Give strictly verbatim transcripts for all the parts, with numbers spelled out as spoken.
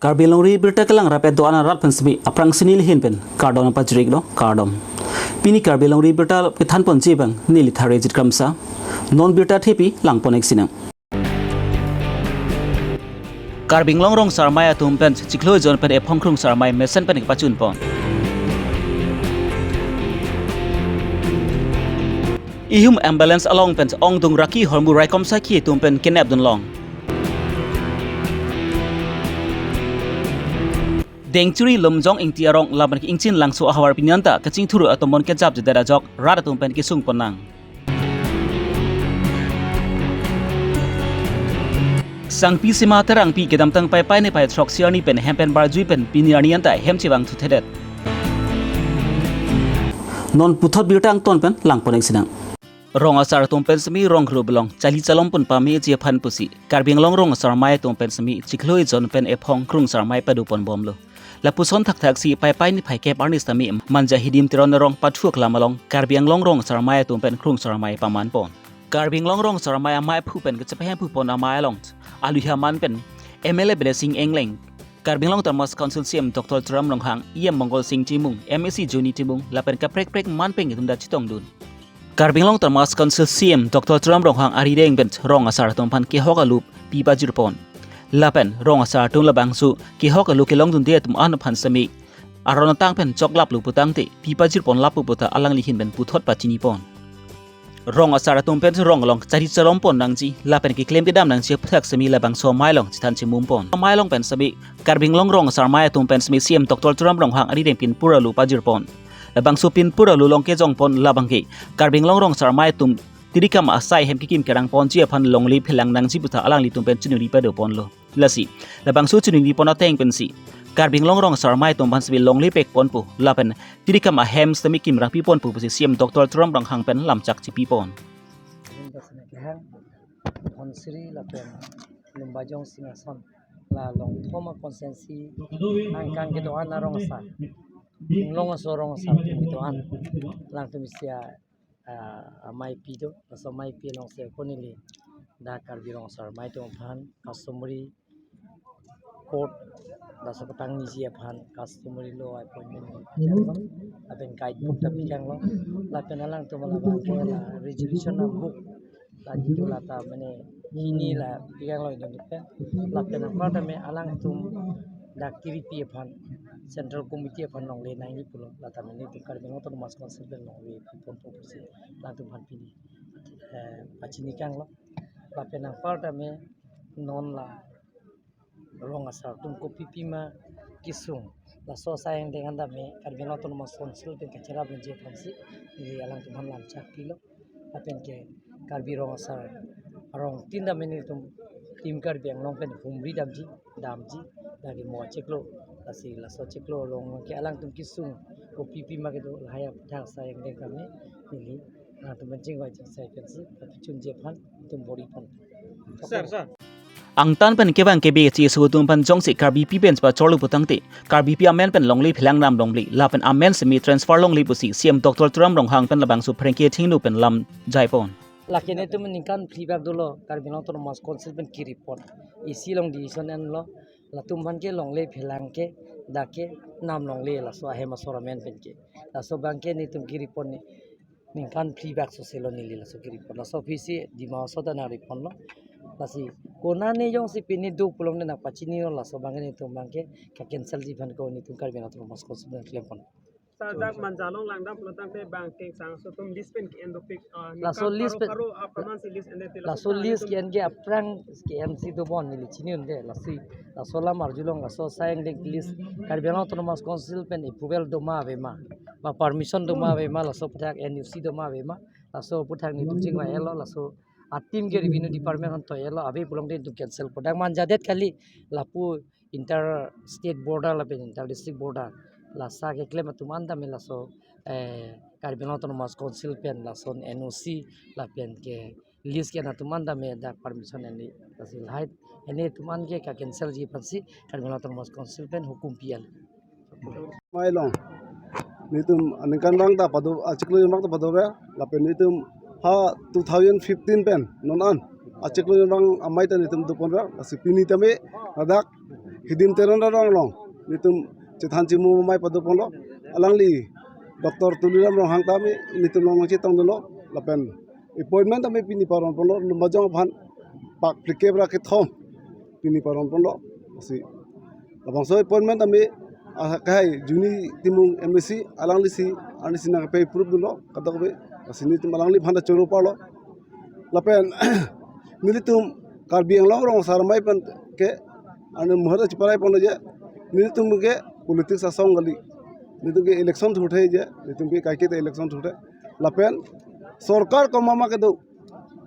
Karbi Longri Birta kelang rapet do-an arat pen semi aphrangsi neli ahin pen kardom pajir-iklo, kardom. Pini Karbi Longri Birta kethanponji abang neli Tharejit Kramsa. Non birta thepi langpon-ik sinang. Karbi Anglong Rong Asar Amei atum pen chiklo ejon pen ephong krung asar amei mesen pen kepachunpon. Ihum ambulance along pen ongdung raki hormu raikom saki atum pen kenep dunlong. Dengchuri Lumjong Ingti arong laban ke Ingchin Langso ahavar pini anta kachingthur atomon kejapjedet ajok rat atum pen kesungpon nang. Sangpi Sema Terangpi kedamtang Paipai niphai throksi arni pen hem pen barjui pen pini arni anta hem chevang thuthedet. Non puthot birta angton pen langpon-ik sinang. Rong asar atum pen semi rong group along chali chalom pon pameji aphan pusi Karbi Anglong Rong Asar Amei atum pen semi chiklo ejon pen ephong krung asar amei padoponbomlo. Lapuson thakthaksi Paipai niphai kep arni sitame Manja Hidim Teron arong Pathu Aklam along Karbi Anglong Rong Asar Amei atum pen krung asar amei pamanpon. Karbi Anglong Rong Asar Amei ameiphu pen kachepahemphu pon amei along aluhi aman pen M L A Bidya Sing Engleng, Karbi Anglong Autonomous Council C E M Doctor Tuliram Ronghang, E M Mongol Sing Timung, M A C Johnny Timung lapen kaprek kaprek aman pen atum ta chetongdun. Karbi Anglong Autonomous Council C E M Doctor Tuliram Ronghang arideng pen rong asar atum aphan kehok alup pi pajirpon. Lapen rong asar atum labangso kehok alup kelongdunde atum an aphan semi aron atang pen choklaplo putangte pi pajirponlappo puta alangli ahin pen puthot pachinipon. Rong asar atum pen rong along chari chalompon nangji lapen keklem kedam nangji aphuthak semi labangso amei along chethan chemumpon. Amei along pen semi Karbi Anglong Rong Asar Amei atum pen semi C E M Doctor Tuliram Ronghang arideng pinpur alup pajirpon. Labangso pinpur alup along kejongpon labang ke Karbi Anglong Rong Asar Amei atum tirikam asai hem kekim kerangponji aphan longle phelang nangji puta alanglitum pen chiningri padoponlo. Lasi labangso chiningripon ateng pensi Karbi Anglong Rong Asar Amei atum aphan semi longle pekponpo lapen tirikam ahem semi kim rangpiponpo pusi C E M Doctor Tuliram Ronghang pen lamchak chipipon. Ahin ta sene kehang, Dhonsiri lapen Lumbajong Singhason, la Longthom a constituency angkang kedo-an arong asar, Inglong aso rong asar atum kedo-an, alangtum isi a, ah, ameipi do, laso ameipi alongsi ako neli dak Karbi Rong Asar Amei atum aphan customary court, laso kepangniji aphan customary law appointment pi kanglo, lapen guidebook ta pi kanglo, lapen alangtum labang ke la resolution a book, la jitu lata mane hini la pi kanglo inut pen, lapen apar tame alangtum dak kiripi aphan Central Committee aphan longle nangji pulo, lata mane itum Karbi Anglong Autonomous Council pen longle piponpo pusi alangtum aphan pini, eh, pachini kanglo, lapen apar tame non la rong asar atum kopi pima kesung, laso asai angdeng an tame Karbi Anglong Autonomous Council pen kacherapdunji aphansi neli alangtum aphan lamchak pilo. Lapen ke Karbi Rong Asar arong tin tame nelitum Team Karbi Anglong pen humri damji, damji, lake mo chiklo, lasi laso chiklo along ke alangtum kesung kopi pima kedo, lahai aphuthak asai angdeng tame neli alangtum pen chingvai chingsai pensi kapichunji aphan itum boripon. Sir, sir. Angtan pen kevang kebe chi aso atum aphan jongsi Karbipi pen chepachorlo putangte Karbipi amen pen longle phelang nam longle lapen amen semi transfer longle pusi C E M Doctor Tuliram Ronghang pen labangso pherangke thingno pen lam jaipon. Lake netum ningkan phli bak dolo Karbi Anglong Autonomous Council pen keripon. Isi along decision enlo, latum aphan ke longle phelang ke dak ke nam longle laso ahem asor amen pen ke. Laso abang ke netum keripon ni ningkan phli bak soselo neli laso keripon. Laso aphisi Dima Hasao ta nangriponlo. Lasi konane jongsi pini do pulote nangpachinilo, laso abang ke netum abang ke ka-cancelji aphan ko netum Karbi Anglong Autonomous Council pen klempon. Sir, dak Manja along langdam pulotangte bang kengsang aso atum list pen ke-en dopik, ah, laso ningkan list paro pen, paro, ah, paman si list endet ti laso, laso sir, list atum ke-en ke aphrang ke-ensi dobom neli chini un-e, lasi laso alam arjulong, laso asai angdeng list Karbi Anglong Autonomous Council pen approval doma avema, ba permission doma avema, laso aphuthak N O C doma avema, laso aphuthak netum chingvai-etlo, laso a-team ke revenue department aphan toi-etlo, ave pulote netum cancel po. Dak Manja det kali, lapu inter state border lapen inter district border, lasa keklem atum an tame laso, eh, Karbi Anglong Autonomous Council pen lason N O C lapen ke list ke-en atum an tame dak permission enle, lasi lahai ene atum an ke ka-cancelji aphansi Karbi Anglong Autonomous Council pen hukum pi-an. Amei along netum aningkan abang ta pado, achiklo abang ta pado ya, lapen netum ha two thousand fifteen pen non an achiklo abang amei ta netum doponra, lasi pini tame ladak Hidim Teron arong along netum chethan chimu amei padoponlo. Alangli Doctor Tuliram Ronghang tame netum along chetongdunlo, lapen appointment tame pini paronponlo, Lumbajong aphan pak phlikep ra kethom pini paronponlo. Lasi labangso appointment tame, ah, kahai Juni Timung M A C, alanglisi, alanglisi nangkepi-approve dunlo, kadokave, lasi netum alangliphan ta choro parlo. Lapen nelitum Karbi Anglong rong asar amei pen ke, ani muhar chiparai ponlo je, nelitum ke politics asong kali, nelitum ke election thurthe je, nelitum ke kaiketa election thurthe. Lapen sorkar komat ma kedo,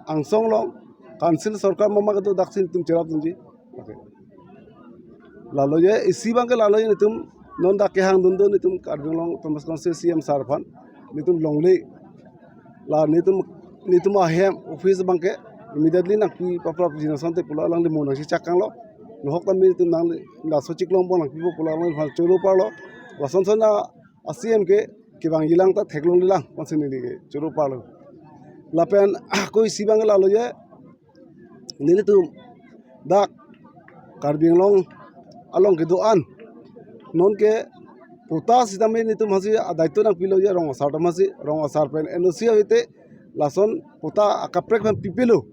angsong along, council sorkar mama kedo daksi netum cherapdunji. Okay. Lalo je, isi abangke lalo je netum non dak kehangdun do netum Karbi Anglong Autonomous Council C M sir aphan, netum longle. La netum, netum ahem office abangke immediately nangpi paprapji asonte pulo alangli mo nangsi chakanglo. Nohok tame netum nangli laso chiklong abang nangpipo pulo alangliphan choro parlo. Lason son a C M ke kevang jilang ta theklonglelang, konsi neli ke choro parlo. Lapen ako isi abang lalo je, nelitum dak Karbi Anglong along kedo-an, non ke patta sitame netum aphansi adaito nangpilo je, rong asar atum aphansi, rong asar pen N O C avete, lason patta akaprek aphan pipilo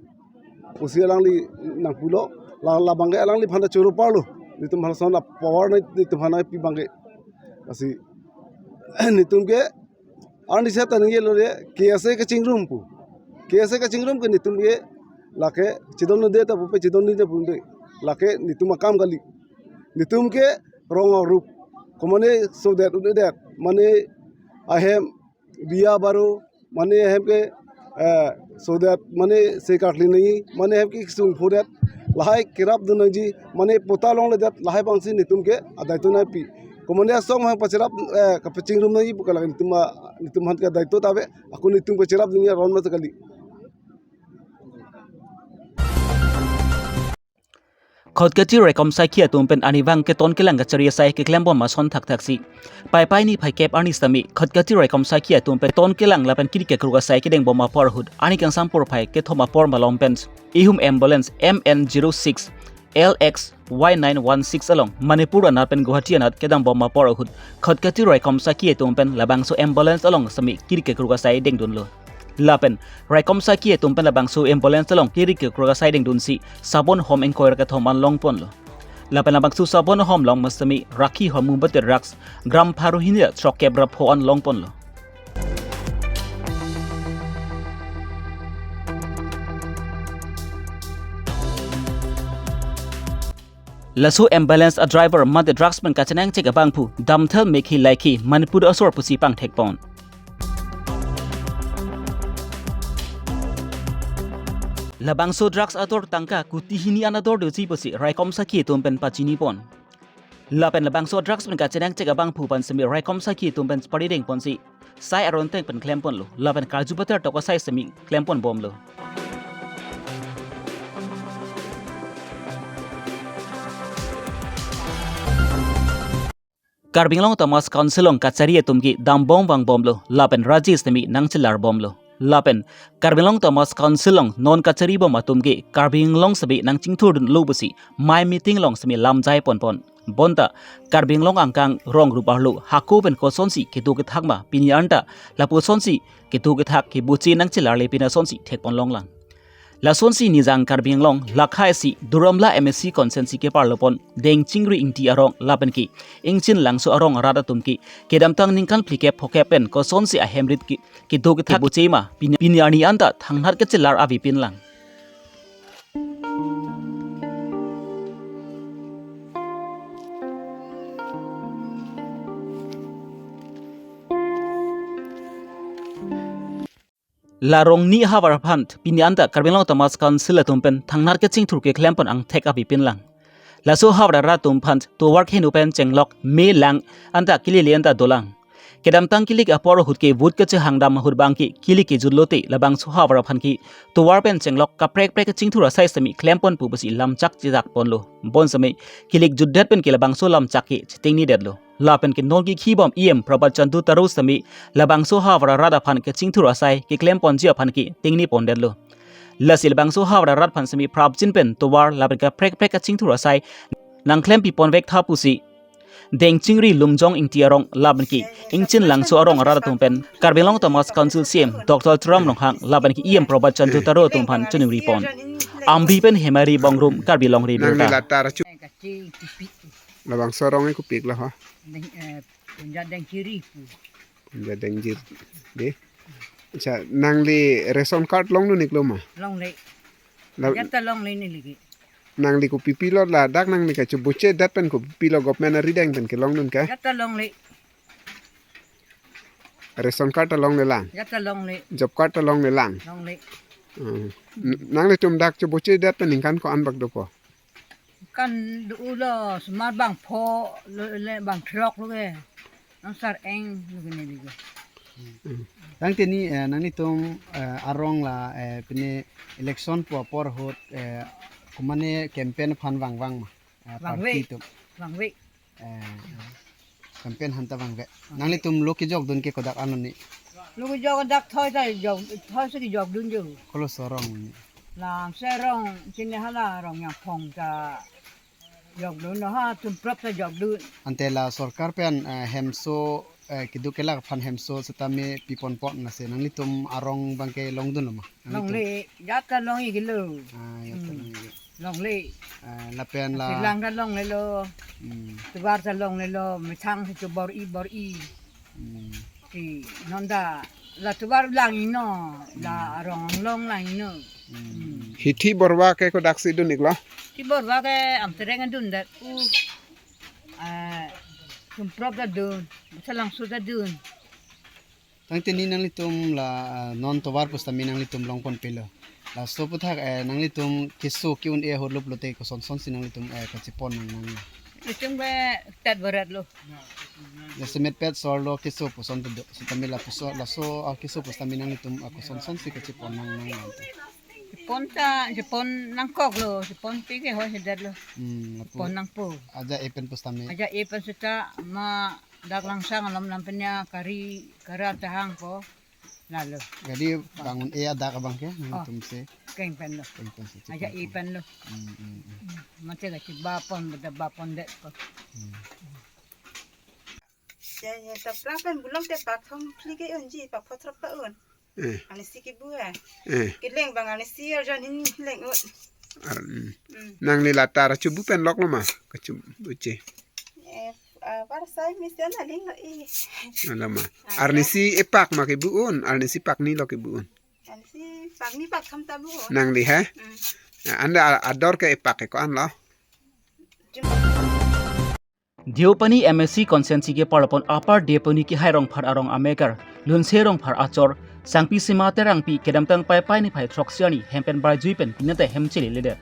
pusi alangli nangpulo. La, labangke alangliphan ta choro parlo, netum aphan lason a power ne, netum aphan nangpi abangke. Lasi netum ke arnisa ta ningjelo je, K S A kachingrum pu. K S A kachingrum ke netum ke lake chedondunde ta pupe, chedondunde pupe. Lake netum akam kali. Netum ke rong arup, komane sodet un-edet, mane ahem biya baro, mane ahem ke, eh, sodet, mane se karkli nangji, mane ahem ke kesung phodet, lahai kerapdun nangji, mane patta longledet, lahai abangsi netum ke adaito nangpi. Komane asong aphan pacherap, eh, kapachingrum nangji pu ke lake netum a, netum aphan ke adaito ta ave, ako netum pacherapdunji aron mati kali. Khatkhati raikom sakhi atum pen arnivang ke ton kelang kachari asai keklembom ason thakthaksi. Paipai niphai kep arni sitame Khatkhati raikom sakhi atum pen ton kelang lapen kiri kekruk asai kedeng bom apor ahut arni kangsam porphai kethom apor malom pen ihum ambulance M N zero six L X Y nine one six along Manipur anat pen Guwahati anat kedam bom apor ahut Khatkhati raikom sakhi atum pen labangso ambulance along sitame kiri kekruk asai dengdunlo. Lapen raikom sakhi atum pen labangso ambulance along kiri kekruk asai dengdunsi sabon hom ingkoi ra kethom an longponlo. Lapen labangso sabon hom along sitame rakhi hom mumbat drugs gram pharo hini ra throkkep ra pho an longponlo. Laso ambulance a driver mate drugs pen kachenangchek abangphu Damthel Mekhi Laikhi, Manipur asor pusi pangthekpon. Labangso drugs ador tangka kuti hini an ador doji pusi raikom sakhi atum pen pachinipon. Lapen labangso drugs pen kachenangchek abangphu aphan sitame raikom sakhi atum pen paridengponsi sai aron ateng pen klemponlo. Lapen karju patar tok asai sitame klempon bomlo. Karbi Anglong Autonomous Council along kachari atum ke dambom vangbomlo, lapen raji sitame nangchelarbomlo. Lapen Karbi Anglong Autonomous Council along non kachari bom atum ke Karbi Anglong sitame nangchingthurdunlo pusi mei meeting along sitame lamjaiponpon. Bonta Karbi Anglong angkang rong rup arlo hako pen kosonsi kedo kethak ma, pini anta lapusonsi kedo kethak keboche nangchelarle pini asonsi thekpon longlang. Lasonsi nijang Karbi Anglong lakhaisi Duar Amla M A C constituency keparlopon Dengchingri Ingti arong lapen ke Ingchinlangso arong arat atum ke kedamtang ningkan phlikep phokep pen kosonsi ahem rit ke kedo kethak keboche ma, pini, pini arni anta thangnat kachelar avepinlang. La rongni ahavar aphan pini anta Karbi Anglong Autonomous Council atum pen thangnat kachingthur keklempon angthek avepinlang. Laso ahavar arat atum aphan tovar keheno pen chenglok me lang anta kelele anta dolang. Kedamtang kilik apor ahut ke vote kachehangdam ahut abangke kilik kejutlote labangso ahavar aphan ke tovar pen chenglok kaprek prek kachingthur asai sitame klemponpo pusi lamchak chejak ponlo. Bonsitame kilik jutdet pen ke labangso lamchak ke chetengnedetlo. Lapen ke non kekhi bom E M Prabhat Chandra Taro sitame labangso ahavar arat aphan kachingthur asai keklemponji aphan ke tengnepondetlo. Lasi labangso havar arat aphan semi prapjin pen tovar lapen kaprek kaprek kachingthur asai nangklem pipon vek tha pusi Dengchingri Lumjong Ingti arong lapen ke Ingchin Langso arong arat atum pen Karbi Anglong Autonomous Council C E M Doctor Tuliram Ronghang lapen ke E M Prabhat Chandra Taro atum aphan choningri pon. Amri pen Hemari Bongrung, Karbi Longri Nang Abirta. Nila tar chu. Kachi tipi. Labangso arong ke kopik lo ha. Deng, eh, Punja Dengchiri pu. Punja Dengchiri. De. Acha, nangli ration card longdun-iklo ma? Longle. La- Jat ta longle neli ke. Nangli kopi pilo ladak nangli kachoboche dat pen kopi pilo government arideng pen kelongdun ke? Jat ta longle. Ration card ta longlelang. Jat ta longle. Job card ta longlelang. Longle. Hmm. N-, nanglitum dak choboche dat pen ningkan ko-an bak dopo? Kan do-o lo, osomar bang pho lo le bang throk lo ke. Nang sar-eng lo ke neli ke. Tangte ni, eh, nanglitum, eh, arong la, eh, pine election pu apor ahut, eh, komatne campaign aphan vangvang ma? Eh, Vangve. Party atum. Vangve. Eh, campaign aphanta vangve. Nanglitum lo kejokdun ke kodak anoni? Lo kejok dak thoi ta jok, thoi si kejokdun jo. Kolo-so arong ni? Langso arong, chini hala arong Yangphong ta jokdun lo ha, Tumprop ta jokdun. Ante la sorkar pen, eh, hemso, eh, keduk kelak aphan hemso setame piponpon lasi nanglitum arong abang ke longdunlo ma? Nanglitum? Longle, jat ta long-iklo. Ah, jat ta Hmm. long-iklo. Longle. Ah, lapen la Silang ta longlelo. Hmm. Tovar ta longlelo, methang si chobor-i bor-i. Hmm. Si non ta la tovar lang-iknon, la Hmm. arong long lang-iknon. Hmm. Hmm. Hithi Borwa ke kodaksi dun-iklo? Hithi Borwa ke Amtereng dundet. Uh, eh, Tumprop ta dun, Langso ta dun. Tangte ni nanglitum la, ah, non tovar pusitame nanglitum longponpelo. Laso aphuthak, eh, nanglitum keso ke-un-e ahut lo pulote kosonson si nanglitum, eh, kachepon nang nang? Itum ke tet beret lo. Jasemet pet sor lo keso puson do. Sitame lapuson, laso, ah, keso pusitame nanglitum, ah, kosonson si kachepon nang nang? Chepon ta, chepon nangkok lo, chepon pi ke hoi sedet lo. Hmm, lapu- Chepon nangpo. Aja e pen pusitame. Aja e pen seta ma dak Langsang along lam pen ya kari kara tahang ko lalo. Jadi bangun e adak abang ke, Oh. nanglitum si. Keng pen lo. Keng pen si Aja chepon i pon. pen lo. Hmm, hmm, hmm. Hmm, mate kachibapon, bada bapon det ko. Hmm. Ya, ya, ta prang pen bulong te pak thom phli ke-unji, pak pho throk ta un. Eh. Arnisi kebu eh. Eh. Keleng abang arnisi arjan hin leng un. Ar-, mm. Mm. Nangli la tar chubu pen loklo ma? Kachubu che. Eh, ah, par sai mi sen aling lo i. Ala ma. Ah, Arnisi epak ma kebu un, arnisi pakni lo kebu un. Arnisi pakni pak thom ta bu. Nangli he? Mm. Ah, anda a-, ador ke epak ke ko-an lo? Jum- Deopani M A C constituency ke parlopon Upper Deopani Kehai Rongphar arong amekar Lunse Rongphar achor Sangpi Sima Terangpi kedamtang Paipai niphai throksi arni hem pen barjui pen pinata hem cheleledet.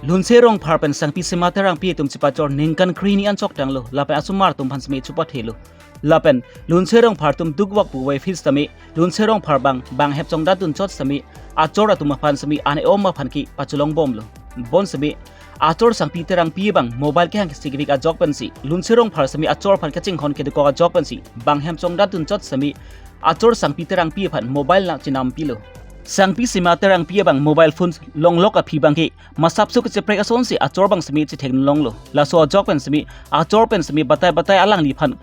Lunse Rongphar pen Sangpi Sima Terangpi atum chepachor ningkan krehini anchok tanglo, lapen asomar atum aphan seme chepathelo. Lapen Lunse Rongphar atum dukvak pu wai fees tame Lunse Rongphar abang bang hem chongdatdun chot seme achor atum aphan seme an-e-om aphan ke pachelong bomlo. Bon seme achor Sangpi Terangpi abang mobile kehang kesikvik ajok pensi Lunse Rongphar seme achor aphan kachinghon kedokok ajok pensi bang hem chongdatdun chot seme achor Sangpi Terangpi aphan mobile nang chinampilo. Sangpi Sima Terangpi abang mobile phone longlok aphi abang ke masapso kacheprek asonsi achor abang seme chethek longlo. Laso ajok pen seme achor pen seme batai batai alangliphan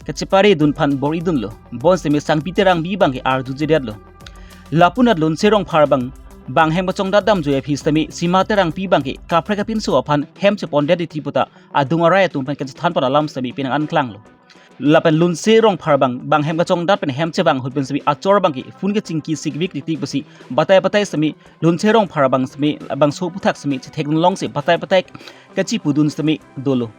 kacheparedun aphan bor-idunlo. Bon seme Sangpi Terangpi abang ke arjujedetlo. Lapunat Lunse Rongphar abang bang hem kachongdat damjui aphi seme Sima Terangpi abang ke kaprek apinso aphan hem chepondet titi puta adung arai atum pen kachethan pon alam seme penang an klanglo. Lapen Lunse Rongphar abang bang hem kachongdat pen hem chevang ahut pen seme achor abang ke phone kechingki sikvik titi pusi batai batai seme Lunse Rongphar abang seme bangso aphuthak seme chethekdun longsi batai batai kachipudun seme dolo.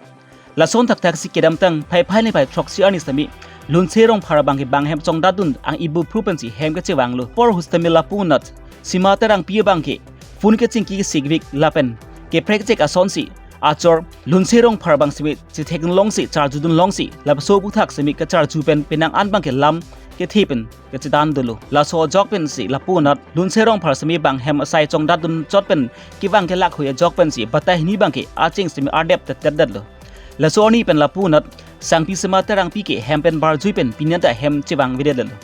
Lason thakthak si kedamtang Paipai niphai throksi arni seme Lunse Rongphar abang ke bang hem chongdatdun ang ibu phru pensi hem kachevanglo. Por ahut seme lapunat Sima Terangpi abang ke phone kechingki sikvik lapen keprek chek asonsi achor Lunse Rongphar abang seme chethekdun longsi charjudun longsi lapuso aphuthak seme kacharju pen penang an abang ke lam kethe pen kachedan dolo. Laso ajok pensi lapunat Lunse Rongphar seme bang hem asai chongdatdun chot pen kevang kelak hui ajok pensi batai hini abang ke aching seme ardep tettetdetlo. Laso arni pen lapunat Sangpi Sima Terangpi ke hem pen barjui pen pinata hem chevangvedetlo.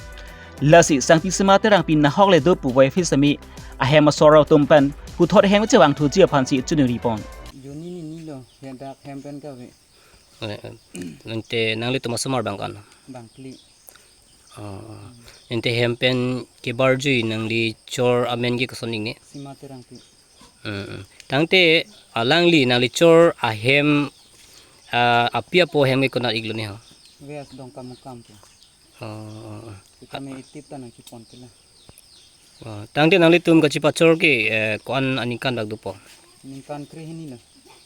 Lasi Sangpi Sema Terangpi nahok le do puvoiphit sitame ahem asor atum pen puthot hem kachevangthuji aphansi chiningri pon. Joni ni nilo, he dak hem pen kave. Eh, eh, nangte nanglitum asomar bang ko-an? Bang phli. Oh, oh. Nangte hem pen kebarjui nangli chor amen ke koson ingne? Sema Terangpi. Hmm, hmm. Tangte alangli nangli chor ahem, ah, api apo hem ke konat iklo ni ho? West Dongkamukam ke. Oh, oh, oh. Sitame itip ta nangchipon ke la. Oh, tangte nanglitum kachipachor ke, eh, ko-an aningkan dak dopo? Ningkan krehini lo.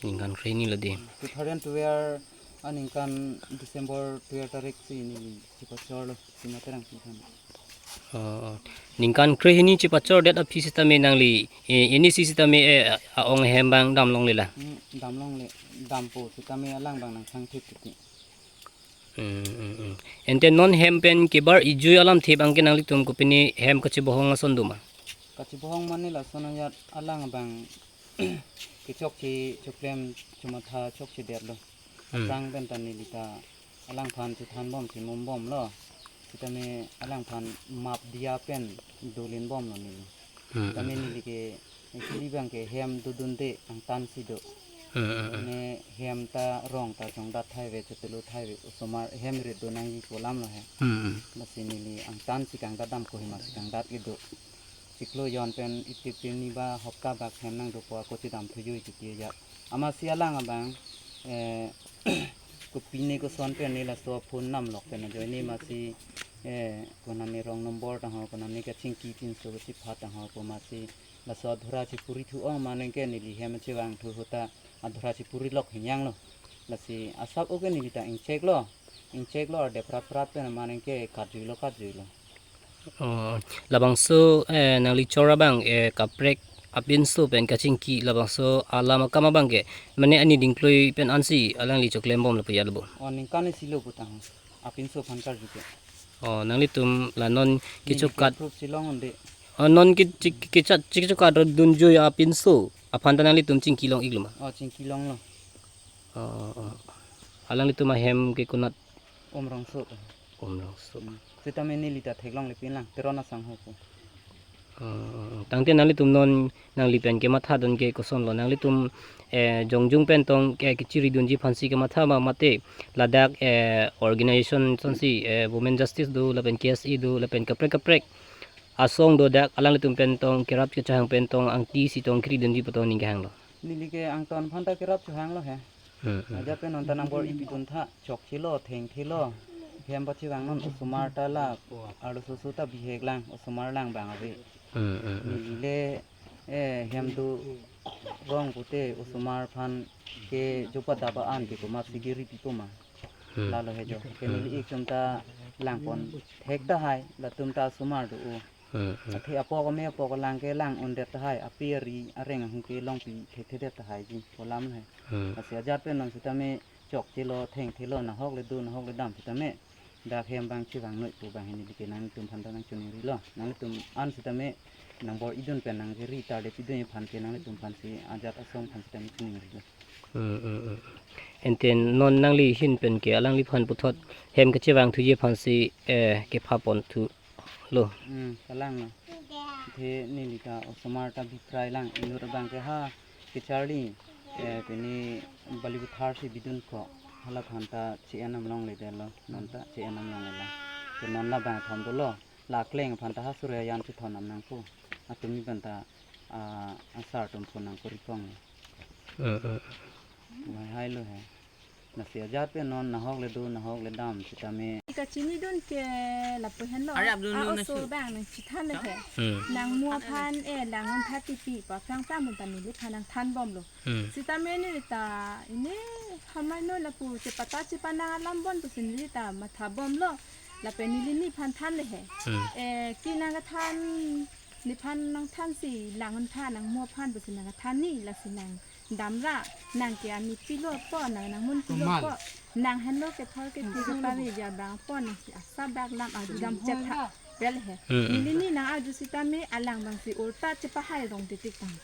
Ningkan krehini lo di. Two thousand twelve aningkan December twelve tarik si neli chipachor lo, Sema Terangpi aphan. Oh, oh. Ningkan krehini chipachordet aphi sitame nangli, eh, ini si sitame, eh, a-ong hem bang damlongle la? Hmm, damlongle, dampo sitame alang bang nangthangthip titi. Hmm, hmm, hmm. Ante non hem pen kebar-ijui alamthe bang ke nanglitum kopine hem kachebohong ason doma? Kachebohong mane lason ajat alang bang kechokche choklem chomatha chokchedetlo. Hmm. Aphrang pen ta neli ta alangphan chethanbom chemum bomlo. Sitame alangphan map diya pen dolinbomlo neli. Hmm, sitame hmm. Neli ke actually bang ke hem dodunde angtan si do. Hmm, hmm, hmm. Ne hem ta rong ta chongdat thai ave, chetulu thai ave, osomar hem rit do nangji pu alam lo he. Hmm, hmm. Lasi neli angtan si kangdat dam, Kohima si kangdat ke do. Chiklo jon pen itip pen ni ba hopta bak hem nangdopo ako chedamthu jui titi ajat. Amatsi alang abang, eh, kopine koson pen ne laso phone namlok pen ajoine amatsi, eh, konane wrong number ta ho, konane kachingki pinso kachiphat ta ho, ko amatsi laso adhura chipuri thu-ong mane ke neli hem chevangthu ahut ta adhura chipurilok hingjang lo. Lasi asap oke neli ta ingchek lo, ingchek lo, ardep prat prat pen mane ke katjui lo, katjui lo. Oh, labangso, eh, nangli chor abang, eh, kaprek apinso pen kachingki labangso alam akam abang ke, mane ani dingklui pen ansi alangli choklembom lapu ya lo bo? Oh, ningkan isi lo putang. Apinso aphan karju ke. Oh, nanglitum la non neli kechokat. Proof si long unde. Oh, non ke, ke, ke, kecha-, kechokat dunjui apinso aphan ta nanglitum chingki long iklo ma? Oh, chingki longlo. Oh, oh. Alanglitum ahem ke konat? Umrongso. Umrongso. Hmm. Sitame neli ta theklongle pinlang, Teron asangho ko. Oh, oh, oh. Tangte nanglitum non nangli pen kemathadun ke kosonlo? Nanglitum, eh, jongjung pen tong ke kechiri dunji aphansi kematha ma mate ladak, eh, organization asonsi, eh, Women Justice do, lapen K S A do, lapen kaprek kaprek asong do, dak alanglitum pen tong kerap kechehang pen tong angti si tong kiri dunji pu tong ning kehanglo? Neli ke angtan aphan ta kerap chehanglo he. Hmm, hmm. Ajat pen non ta nangbor-i pidun tha, chokchelo, thengthelo. Hem pachevang non osomar ta la, arloso so ta bihek lang, osomar lang bang ave. Hmm, hmm, hmm. Neli le, eh, hem do rong pute osomar aphan ke jopa daba an ke komatsi kiri pipo ma. Hmm. Lalo he jo. Ke neli ik tum ta langpon thek tahai, latum ta osomar do o. Hmm, hmm. Athe apok ame apok lang ke lang undet tahai, api ari areng ahung ke longpi thekthedet tahai ji pu alam he. Hmm. Lasi ajat pen non sitame chokchelo, thengthelo, nahok le do, nahok le dam sitame dak hem bang chevang noi pu bang he neli ke nangtum aphan ta nangchiningrilo. Nangtum an sitame nangbor-idun pen nangkiri tarde pidun aphan ke nangtum aphansi ajat asong aphan sitame chiningrilo. Hmm, hmm, hmm. Ante non nangli ahin pen ke alangliphan puthot hem kachevangthuji aphansi, eh, kephaponthu lo. Hmm, kalang lo. Athe neli ta osomar ta bikrai lang, inut abang ke ha kecharli, eh, pini Bollywood thar si bidun ko, hala aphan ta che-en nam longledetlo, non ta che-en nam longledetlo. Ke non labang thom dolo, lakleng aphan ta ha Surya Yan chethon nam nangpo. Atumi pen ta, ah, asar atum phone nangkorikong. Eh, eh. Wahai lo he. Lasi ajat pen non nahok le do, nahok le dam sitame. Kachinidun ke lapu henlo. Are abdul a nun oso nasu. Bang nangchethan le he. Hmm. Nangmu aphan, eh, lang un thati pi pa phrang phrang mun ta neliphan nangthanbomlo. Hmm. Sitame neli ta, ini hamai no lapu chepata chepanang alam bon pusi neli ta mathabomlo. Lapen neli nephan than le he. Hmm. Eh, ke nangkethan, nephan nangthansi lang un tha, nangmu aphan pusi nangkethan ni, lasi nangdamra, nang ke ami pilo po, nang nangmun pilo po, nang henlo kethor kethe kepari ja bang po, nangsi asap dak lam arju dam chetha. Bel he. Hmm, hmm. Neli ne nang arju sitame alang bangsi ulta chepahai rong titik tang.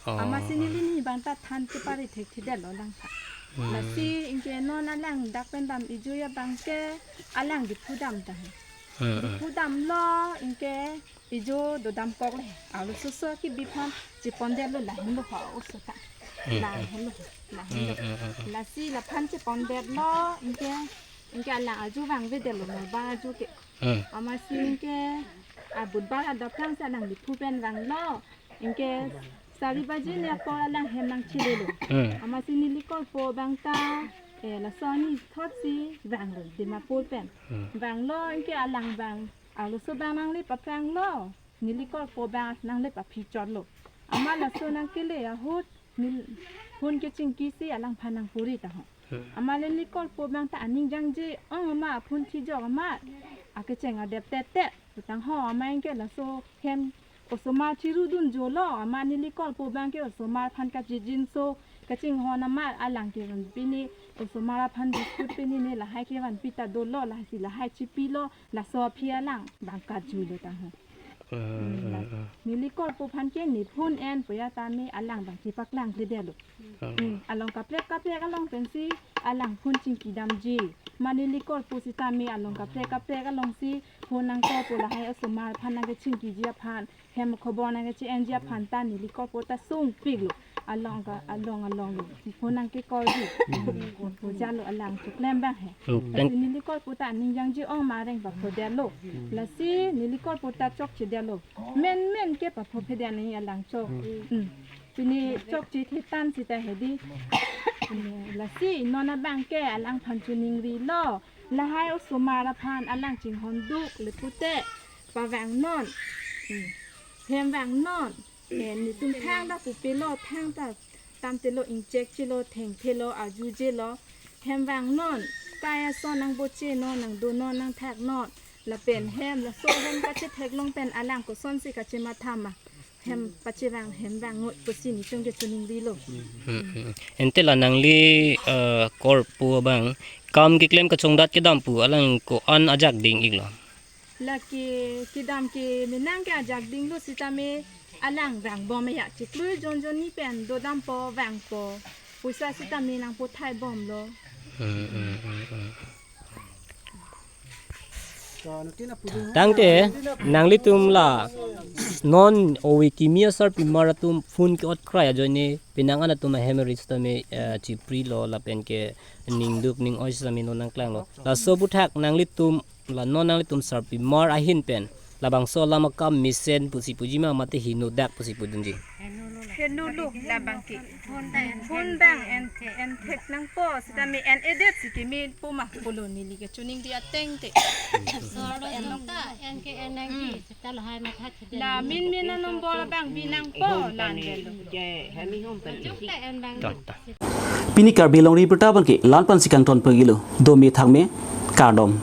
Oh. Amatsi neli ne bang ta than chepari thekthedetlo lang ta. Hmm. Lasi anke non alang dak pen dam-ijui abang ke alang Diphu dam ta he. Hmm, hmm. Pudamlo, anke ijo dodamkok le. Arloso so kebi aphan chepondetlo, lahenlo ho oso ta. Hmm, hmm. Lahenlo, lahenlo. Hmm, hmm, hmm, hmm. Lasi laphan chepondetlo, anke, anke alang arju vangvedetlo, Marbang arju ke. Hmm. Amatsi anke, a, Budbar adap tangsi alangli phu pen vanglo. Anke sari baji ni apor alang hem nangchilelo. Hmm. Amatsi neli korpo abang ta, eh, laso ani thotsi vanglo, Dimapur pen. Hmm. Vanglo, anke alang abang, arloso abang nangle paphranglo, neli korpo abang nangle paphichotlo. Amat laso nangkele ahut, nel-, phone kechingkisi alangphan nangpuri ta ho. Hmm. Amat neli korpo abang ta aning jangje ong amat, phone thijok amat, akecheng adep tet tet. Putang ho, amat anke laso hem osomar chirudunjolo, amat neli korpo abang ke osomar aphan kachijinso kachinghon amat, alang ke van pini osomar aphan biscuit pinine, lahai ke vanpi ta dolo, lahai si lahai chipilo, laso aphi alang abang kajuilo tang ho. Hmm, hmm, hmm, la-, hmm. Neli korpo aphan ke ne phone en pu ya tame alang abang chepaklangkledetlo. Hmm. Hmm, along kaprek kaprek along pensi alang phone chingkidamji. Amat neli korpo sitame along kaprek kaprek alongsi phone nangkorpo, lahai osomar aphan nangkechingkiji aphan, hem khobor nangkeche-enji aphan ta neli korpo ta sungpiklo. Along ka, along alonglo. Phone nangkekorji. Hmm. Pujalo alang choklem abang he. Hmm. Lasi neli korpo ta aning jangje ong amat areng paphodetlo. Hmm. Lasi neli korpo ta chokchedetlo. Menmen ke paphophedetji alang chok. Hmm. Hmm. Pini chokche thetan sita hedi. Pini lasi non abang ke alangphan choningrilo. Lahai osomar aphan alang chinghonduk le pute pavangnon. Hmm. Hem vangnon. Eh, netum thang ta pupelo, thang ta tamtelo, ingchekchelo, thengthelo, arjujelo. Hem vangnon. Kai ason nangbochenon, nangdonon, nangthaknon. Lapen hem, laso hem kachetheklong pen alang kosonsi kachematha ma. Hem pachevang, hem vang ngot pusi netum ke choningrilo. Hmm, hmm. Ante la nangli, eh, korpo abang kam keklem kachongdat kedam pu alang ko-an ajak ding-iklo? Lake kedam ke menang ke ajak dinglo sitame alang vangbom ya, chiklo jonjonni pen dodampo vangpo. Poisa sitame nangpothaibomlo. Hmm, hmm, hmm, hmm. Tangte nanglitum la non ove kimi asarpimar atum phone ke-ot krai ajoine penang an atum ahem ri sitame, eh, chiprilo lapen ke ningduk ning-oi sitame non nangklanglo. Laso aphuthak nanglitum la non nanglitum sarpimar ahin pen labangso alam akam mesen pusi puji ma mate henodak pusi pudunji? Henolo labang ke. Phone abang en, enthek nangpo sitame en-edet si kemepo ma pulo neli kachiningri ateng te. Solo en ta en ke en nangji sita lahai matha chede. La min min a number abang bi nangpo, landetlo. Jai, hami hom pen isi. Jok ta en abang. Ton, ton. Pini Karbi Longri Abirta abang ke la-an pensi kangton pagilo. Dome thakme, kardom.